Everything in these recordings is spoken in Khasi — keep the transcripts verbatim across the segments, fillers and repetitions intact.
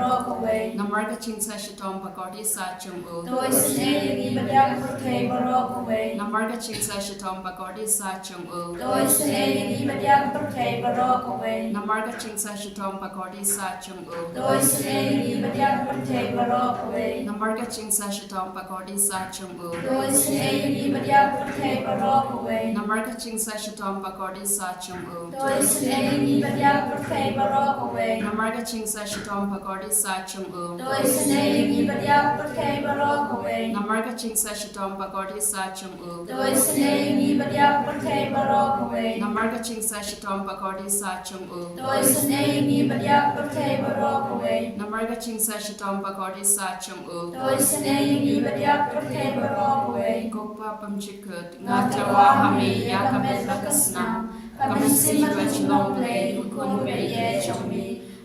baroh kawei. Namar ka jingshah shitom ba kordit sah jong u. To isynei ïa ngi bad ïa ka pyrthei baroh kawei. Namar ka jingshah shitom ba kordit sah jong u. To isynei ïa ngi bad ïa ka pyrthei baroh kawei. Namar ka jingshah shitom ba kordit sah jong u. To isynei ïa ngi bad ïa ka pyrthei baroh kawei. Namar ka jingshah shitom ba kordit sah jong u. To isynei ïa ngi bad ïa ka pyrthei baroh kawei. Namar ka jingshah shitom ba kordit sah jong u. To isynei ïa ngi bad ïa ka pyrthei baroh kawei. Namar ka jingshah shitom ba kordit sah jong u. To isynei ïa ngi bad ïa ka pyrthei baroh kawei. Namar ka jingshah shitom ba kordit sah jong u. To isynei ïa ngi bad ïa ka pyrthei baroh kawei. Namar ka jingshah shitom ba kordit sah jong u. To isynei ïa ngi bad ïa ka pyrthei baroh kawei. Namar ka jingshah shitom ba kordit sah jong u. To isynei ïa ngi bad ïa ka pyrthei baroh kawei. Ko Kpa bymjukut, nga tyrwa ha me ïa ka met bad ka snam, ka mynsiem bad ka jinglong Blei, U Khun U Baieit jong me,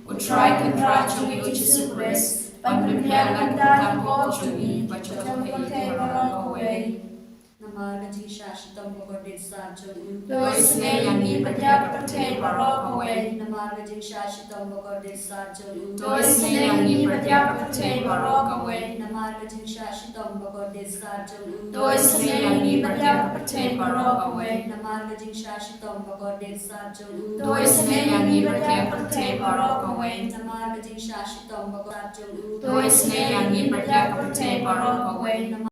U Trai Kynrad jong ngi U Jisu Khrist, ban pynbiang ïa ka bynta ka pop jong ngi bad jong ka pyrthei baroh kawei. Namar ka jingshah shitom bakordit sat jong u. To isynei ïa ngi bad ïa ka pyrthei baroh kawei. Namar ka jingshah shitom bakordit sat jong u. To isynei ïa ngi bad ïa ka pyrthei baroh kawei. Namar ka jingshah shitom bakordit sat jong u. To isynei ïa ngi bad ïa ka pyrthei baroh kawei. Namar ka jingshah shitom bakordit sat jong u. To isynei ïa ngi bad ïa ka pyrthei baroh kawei. Namar ka jingshah shitom bakordit sat jong u. To isynei ïa ngi bad ïa ka pyrthei baroh kawei. Namar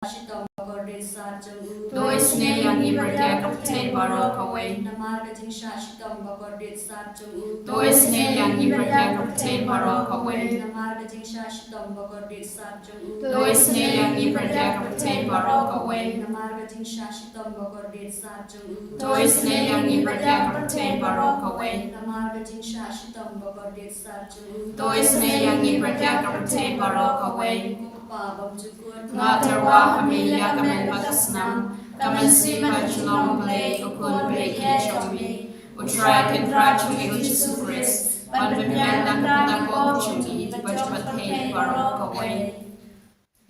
shitom bakordit sat jong u. To isynei ïa ngi bad ïa ka pyrthei baroh kawei. Namar ka jingshah shitom bakordit sat jong u. To isynei ïa ngi bad ïa ka pyrthei baroh kawei. Namar ka jingshah shitom bakordit sat jong u. To isynei ïa ngi bad ïa ka pyrthei baroh kawei. Namar ka jingshah shitom bakordit sat jong u. To isynei ïa ngi bad ïa ka pyrthei baroh kawei. Namar ka jingshah shitom bakordit sat jong u. To isynei ïa ngi bad ïa ka pyrthei baroh kawei. Ko Kpa bymjukut. Nga tyrwa ha me ïa ka met bad ka snam, ka mynsiem bad ka jinglong Blei, U Khun ba ïeit jong me, U Trai Kynrad jong ngi U Jisu Khrist, ban pynbiang na ka bynta pop jong ngi bad jong ka pyrthei baroh kawei.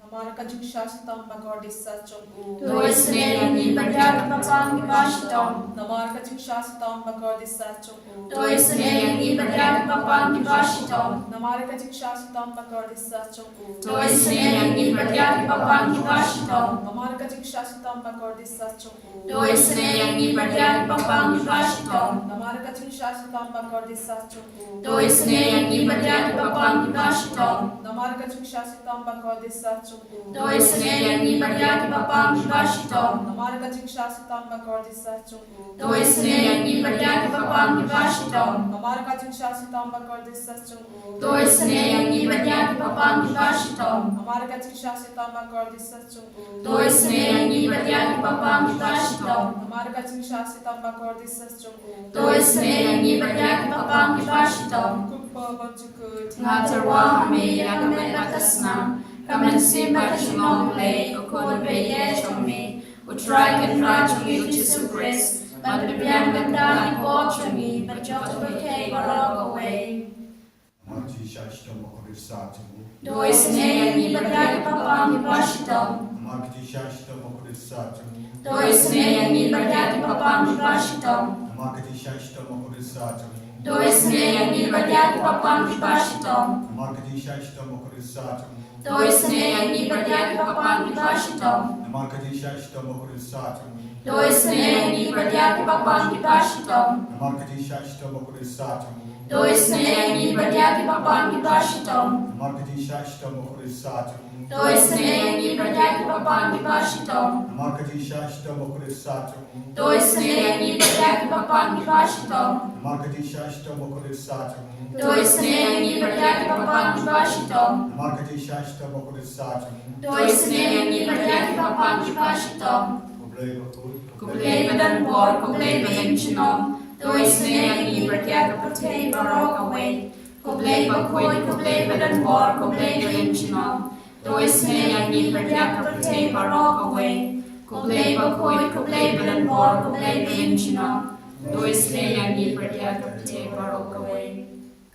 Namar ka jingshah shitom bakordit sat jong u. To isynei ïa ngi bad ïa ki paidbah kiba shitom. Namar ka jingshah shitom bakordit sat jong u. To isynei ïa ngi bad ïa ki paidbah kiba shitom. Namar ka jingshah shitom bakordit sat jong u. To isynei ïa ngi bad ïa ki paidbah kiba shitom. Namar ka jingshah shitom bakordit sat jong u. To isynei ïa ngi bad ïa ki paidbah kiba shitom. Namar ka jingshah shitom bakordit sat jong u. To isynei ïa ngi bad ïa ki paidbah kiba shitom. Namar ka jingshah shitom bakordit sat jong u. To isynei ïa ngi bad ïa ki paidbah kiba shitom. Namar ka jingshah shitom bakordit sat jong u. To isynei ïa ngi bad ïa ki paidbah kiba shitom. Namar ka jingshah shitom bakordit sat jong u. To isynei ïa ngi bad ïa ki paidbah kiba shitom. Namar ka jingshah shitom bakordit sat jong u. To isynei ïa ngi bad ïa ki paidbah kiba shitom. Namar ka jingshah shitom bakordit sat jong u. To isynei ïa ngi bad ïa ki paidbah kiba shitom. Ko Kpa bymjukut. Nga tyrwa ha me ïa ka met bad ka snam, ka mynsiem bad ka jinglong Blei, U Khun ba ïeit jong me, U Trai Kynrad jong ngi U Jisu Khrist, ban pynbiang na ka bynta pop jong ngi bad jong ka pyrthei baroh kawei. Namar ka jingshah shitom bakordit sat jong u. To isynei ïa ngi bad ïa ki paidbah kiba shitom. Namar ka jingshah shitom bakordit sat jong u. To isynei ïa ngi bad ïa ki paidbah kiba shitom. Namar ka jingshah shitom bakordit sat jong u. To isynei ïa ngi bad ïa ki paidbah kiba shitom. Namar ka jingshah shitom bakordit sat jong u. To isynei ïa ngi bad ïa ki paidbah kiba shitom. Namar ka jingshah shitom bakordit sat jong u. To isynei ïa ngi bad ïa ki paidbah kiba shitom. Namar ka jingshah shitom bakordit sat jong u. To isynei ïa ngi bad ïa ki paidbah kiba shitom. Namar ka jingshah shitom bakordit sat jong u. To isynei ïa ngi bad ïa ki paidbah kiba shitom. Namar ka jingshah shitom bakordit sat jong u. To isynei ïa ngi bad ïa ki paidbah kiba shitom. Namar ka jingshah shitom bakordit sat jong u. To isynei ïa ngi bad ïa ki paidbah kiba shitom. Namar ka jingshah shitom bakordit sat jong u. To isynei ïa ngi bad ïa ki paidbah kiba shitom. Ko Blei bakhuid, ko Blei badonbor, ko Blei baïeit junom. To isynei ïa ngi bad ïa ka pyrthei baroh kawei. Ko Blei bakhuid, ko Blei badonbor, ko Blei baïeit junom. To isynei ïa ngi bad ïa ka pyrthei baroh kawei. Ko Blei bakhuid, ko Blei badonbor, ko Blei baïeit junom. To isynei ïa ngi bad ïa ka pyrthei baroh kawei.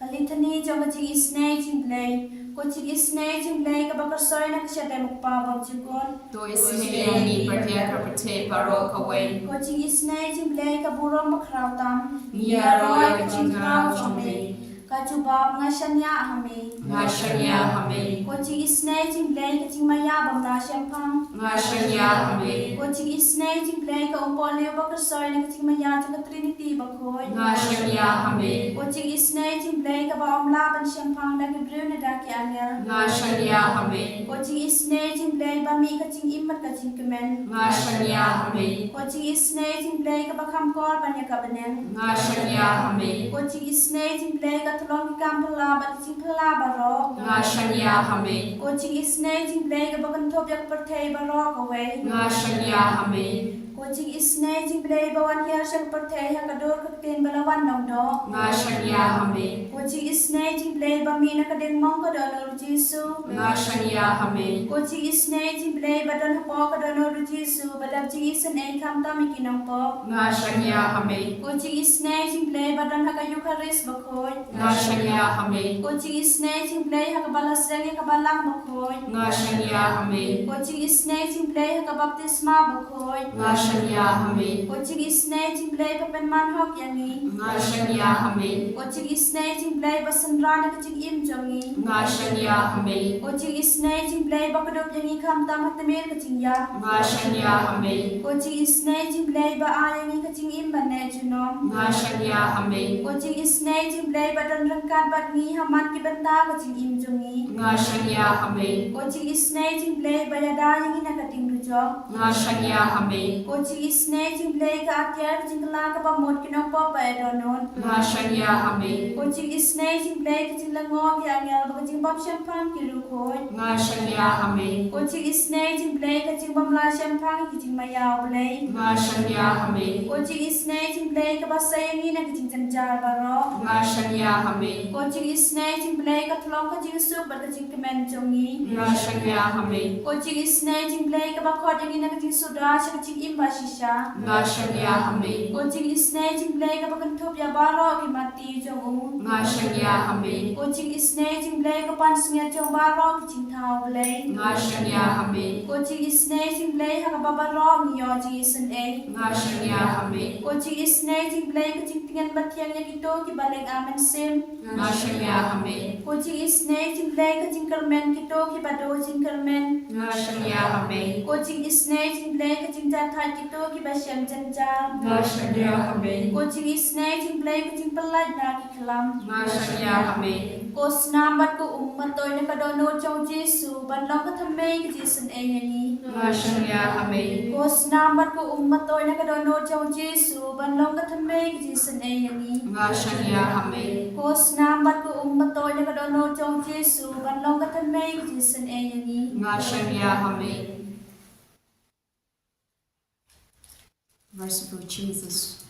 Ka Litany jong ka jingisynei jong U Blei. Ko jingisynei jong U Blei kaba kyrsoi na ka shadem U Kpa bymjukut. To isynei ïa ngi bad ïa ka pyrthei baroh kawei. Ko jingisynei jong U Blei ka burom bakhraw tam. Ngi ïaroh ïa ka jingkhraw jong me. Ka jubab, nga shaniah ha me. Nga shaniah ha me. Ko jingisynei jong U Blei ka jingmaïa bym lah shemphang. Nga shaniah ha me. Ko jingisynei jong U Blei ka umpohliew ba kyrsoi na ka jingmaïa jong ka Trinity bakhuid. Nga shaniah ha me. Ko jingisynei jong U Blei kaba ym lah ban shemphang da ki briew ne da ki angel. Nga shaniah ha me. Ko jingisynei jong U Blei ba mih ka jingim bad ka jingkmen. Nga shaniah ha me. Ko jingisynei jong U Blei kaba kham kor ban ïa ka bneng. Nga shaniah ha me. Ko jingisynei jong U Blei ka tyllong ki kam phylla bad ki jingphylla baroh. Nga shaniah ha me. Ko jingisynei jong U Blei kaba kynthup ïa ka pyrthei baroh kawei. Nga shaniah ha me. Ko Ko jingisynei jong U Blei ba wan hiar sha ka pyrthei ha ka dur ka ktien ba la wan nongdoh. Nga shaniah ha me. Ko jingisynei jong U Blei ba mih na ka diengmong ka dohnud u Jisu. Nga shaniah ha me. Ko jingisynei jong U Blei ba don hapoh ka dohnud u Jisu ba dap jingisynei khamtam ïa ki nongpop. Nga shaniah ha me. Ko jingisynei jong U Blei ba don ha ka Eukharist bakhuid. Nga shaniah ha me. Ko jingisynei jong U Blei ha kaba la seng ïa ka Balang bakhuid. Nga shaniah ha me. Ko jingisynei jong U Blei ha ka baptisma bakhuid. Nga shaniah ha me. Ko jingisynei jong U Blei ba pynman hok ïa ngi. Nga shaniah ha me. Ko jingisynei jong U Blei ba synran ïa ka jingim jong ngi. Nga shaniah ha me. Ko jingisynei jong U Blei ba kdup ïa ngi khamtam ha tmier ka jingïap. Nga shaniah ha me. Ko jingisynei jong U Blei ba ai ïa ngi ka jingim ban neh junom. Nga shaniah ha me. Ko jingisynei jong U Blei ba don ryngkat bad ngi ha man ki bynta ka jingim jong ngi. Nga shaniah ha me. Ko jingisynei jong U Blei ba ïada ïa ngi na ka dieng dujok. Nga shaniah ha me. Ko jingisynei jong U Blei ka atiar ka jingkylla kaba mut ki nongpop ba ïa dohnud. Nga shaniah ha me. Ko jingisynei jong U Blei ka jinglyngngoh ki angel bad ka jingbymshemphang ki riewkhuid. Nga shaniah ha me. Ko jingisynei jong U Blei ka jingbymlah shemphang ïa ki jingmaïa U Blei. Nga shaniah ha me. Ko jingisynei jong U Blei kaba sei ïa ngi na ki jingjynjar baroh. Nga shaniah ha me. Ko jingisynei jong U Blei ka tyllong ka jingsuk bad ka jingkmen jong ngi. Nga shaniah ha me. Ko jingisynei jong U Blei kaba khot ïa ngi na ka jingsuda sha ka jingim ba shisha. Nga shaniah ha me. Ko jingisynei jong U Blei kaba kynthup ïa baroh ki mati jong u. Nga shaniah ha me. Ko jingisynei jong U Blei ka pansngiat jong baroh ki jingthaw Blei. Nga shaniah ha me. Ko jingisynei jong U Blei ha kaba baroh ngi ïoh jingisynei. Nga shaniah ha me. Ko jingisynei jong U Blei ka jingtngen ba thiang ïa kito kiba leh ïa ka mynsiem. Nga shaniah ha me. Ko jingisynei jong U Blei ka jingkyrmen kito kiba duh jingkyrmen. Nga shaniah ha me. Ko jingisynei jong U Blei ka jingjahthait kito kiba shem jynjar. Nga shaniah ha me. Ko jingisynei jong U Blei ka jingpyllait na ki khlam. Nga shaniah ha me. Ko snam bad ko um matoh na ka dohnud jong u Jisu ban long ka thymmei ka jingisynei ïa ngi. Nga shaniah ha me. Ko snam bad ko um matoh na ka dohnud jong u Jisu ban long ka thymmei ka jingisynei ïa ngi. Nga shaniah ha me. Ko snam bad ko um matoh na ka dohnud jong u Jisu ban long ka thymmei ka jingisynei ïa ngi. Nga shaniah ha me. Merciful Jesus,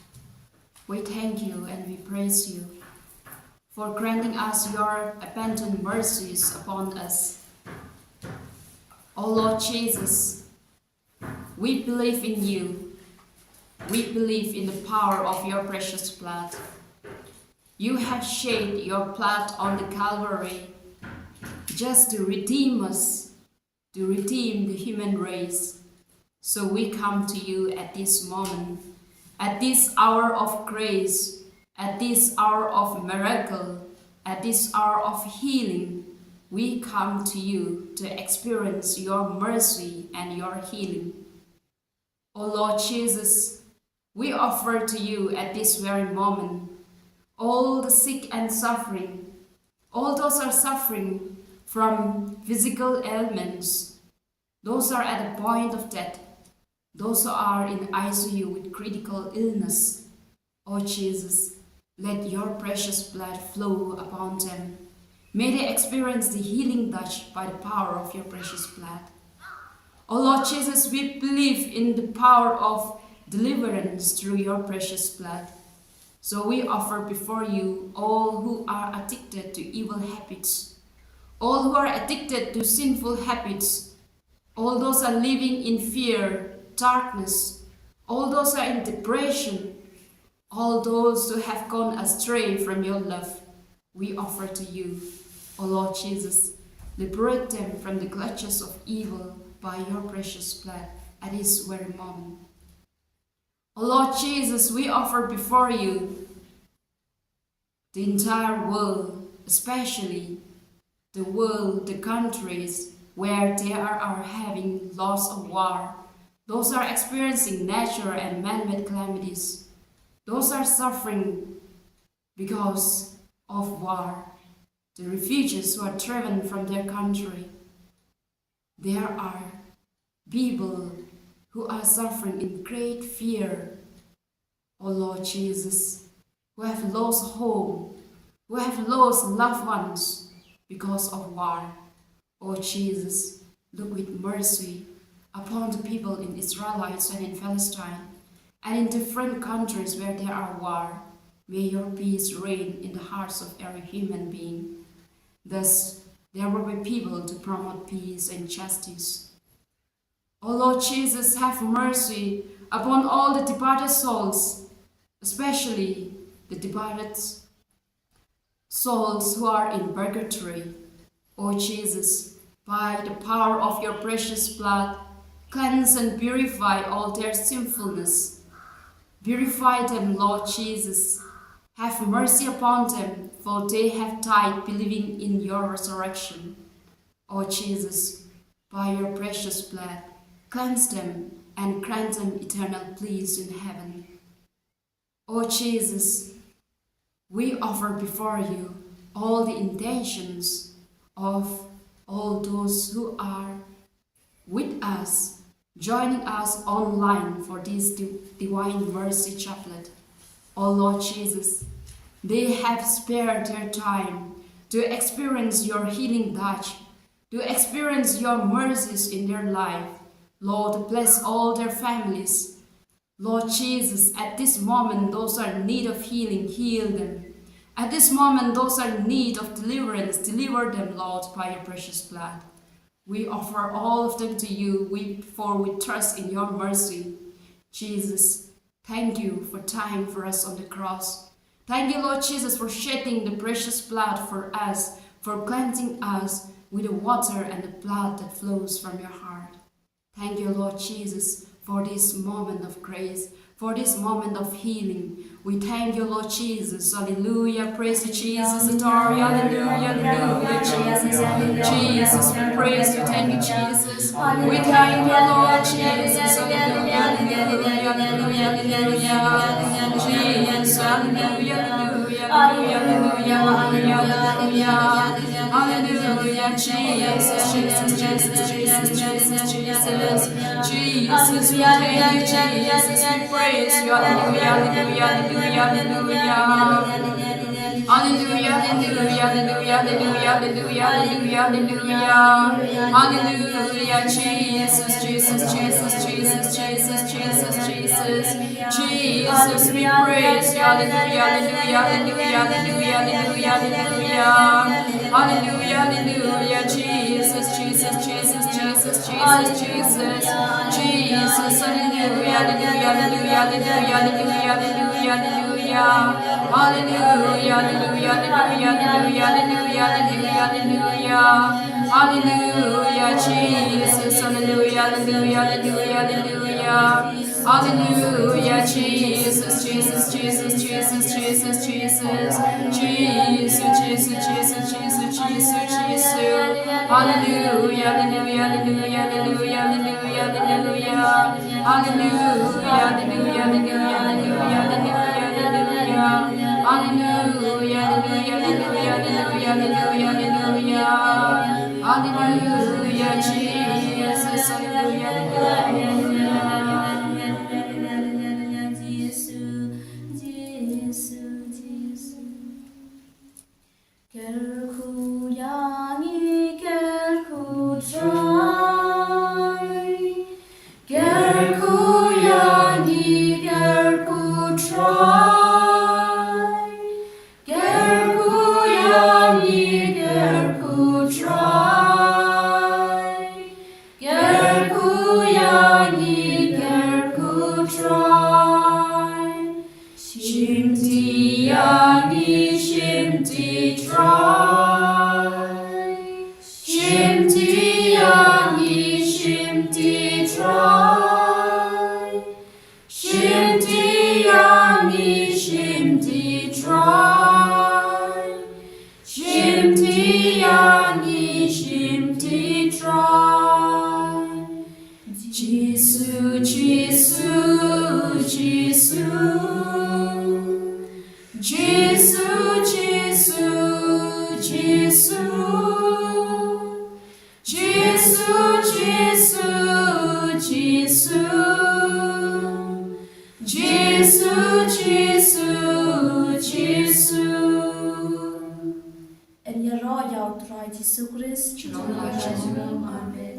we thank you and we praise you for granting us your abundant mercies upon us. O Lord Jesus, we believe in you. We believe in the power of your precious blood. You have shed your blood on the Calvary just to redeem us, to redeem the human race. So we come to you at this moment, at this hour of grace, at this hour of miracle, at this hour of healing. We come to you to experience your mercy and your healing. O Lord Jesus, we offer to you at this very moment all the sick and suffering, all those are suffering from physical ailments, those are at the point of death, those who are in I C U with critical illness. O Jesus, let your precious blood flow upon them. May they experience the healing touch by the power of your precious blood. O Lord Jesus, we believe in the power of deliverance through your precious blood. So we offer before you all who are addicted to evil habits, all who are addicted to sinful habits, all those are living in fear, darkness, all those are in depression, all those who have gone astray from your love, we offer to you, O Lord Jesus, liberate them from the clutches of evil by your precious blood at this very moment. O Lord Jesus, we offer before you the entire world, especially the world, the countries where they are, are having lots of war. Those are experiencing natural and man-made calamities. Those are suffering because of war. The refugees who are driven from their country. There are people who are suffering in great fear. O Lord Jesus, who have lost home, who have lost loved ones because of war. O Jesus, look with mercy upon the people in Israelites and in Palestine, and in different countries where there are war. May your peace reign in the hearts of every human being. Thus, there will be people to promote peace and justice. O Lord Jesus, have mercy upon all the departed souls, especially the departed souls who are in purgatory. O Jesus, by the power of your precious blood, cleanse and purify all their sinfulness. Purify them, Lord Jesus. Have mercy upon them, for they have died believing in your resurrection. O Jesus, by your precious blood, cleanse them and grant them eternal bliss in heaven. O Jesus, we offer before you all the intentions of all those who are with us, joining us online for this di- Divine Mercy Chaplet. O Lord Jesus, they have spared their time to experience your healing touch, to experience your mercies in their life. Lord, bless all their families. Lord Jesus, at this moment, those are in need of healing, heal them. At this moment, those are in need of deliverance, deliver them, Lord, by your precious blood. We offer all of them to you, we, for we trust in your mercy. Jesus, thank you for dying for us on the cross. Thank you, Lord Jesus, for shedding the precious blood for us, for cleansing us with the water and the blood that flows from your heart. Thank you, Lord Jesus, for this moment of grace, for this moment of healing. We thank you, Lord Jesus. Hallelujah. Praise you, Jesus. Adore you. Hallelujah. Hallelujah. Jesus. Jesus, we praise you. Thank you, Jesus. We thank you, Lord Jesus. Hallelujah. Hallelujah. Hallelujah. Hallelujah. Jesus. Hallelujah. Hallelujah. Hallelujah. Hallelujah. Hallelujah. Hallelujah. Jesus. Jesus. Jesus. Jesus. Jesus. Jesus. Jesus, we thank you, Jesus, we praise you. Hallelujah, hallelujah, hallelujah, hallelujah. Hallelujah, hallelujah, hallelujah, hallelujah, hallelujah, hallelujah, hallelujah. Hallelujah, Jesus, Jesus, Jesus, Jesus, Jesus, Jesus, Jesus. Jesus, we praise you. Hallelujah, hallelujah, hallelujah, hallelujah, hallelujah, hallelujah. Hallelujah, hallelujah, Jesus, Jesus, Jesus, Jesus, Jesus, Jesus, Jesus, hallelujah, hallelujah, hallelujah, hallelujah, hallelujah, hallelujah. Hallelujah, hallelujah, hallelujah, hallelujah, hallelujah, hallelujah, hallelujah. Hallelujah, Jesus, hallelujah, hallelujah, hallelujah, hallelujah. Hallelujah, Jesus, Jesus, Jesus, Jesus, Jesus, Jesus, Jesus, Jesus, Jesus, Jesus, Jesus. Hallelujah, hallelujah, hallelujah, hallelujah, hallelujah, hallelujah. Hallelujah, hallelujah, hallelujah, hallelujah, hallelujah, hallelujah. Hallelujah, hallelujah, hallelujah, hallelujah, hallelujah, hallelujah. Hallelujah, Jesus, hallelujah, hallelujah, hallelujah. Jesus, Jesus, Jesus. Kyrkhu ïa ngi, kyrkhu Trai. Kyrkhu ïa ngi, kyrkhu Trai. Kyrkhu ïa ngi, kyrkhu Trai. Kyrkhu ïa ngi, kyrkhu Trai. Shimti ïa ngi, shimti Trai. Shimti ïa ngi, shimti Trai. Shimti ïa ngi, shimti Trai. Shimti ïa ngi, shimti Trai. Jisu, Jisu, Jisu. Jisu, Jisu, Jisu. Jisu, Jisu, Jisu. Jisu, Jisu, Jisu. Yn ïaroh ïa u Trai Jisu Khrist. Amen.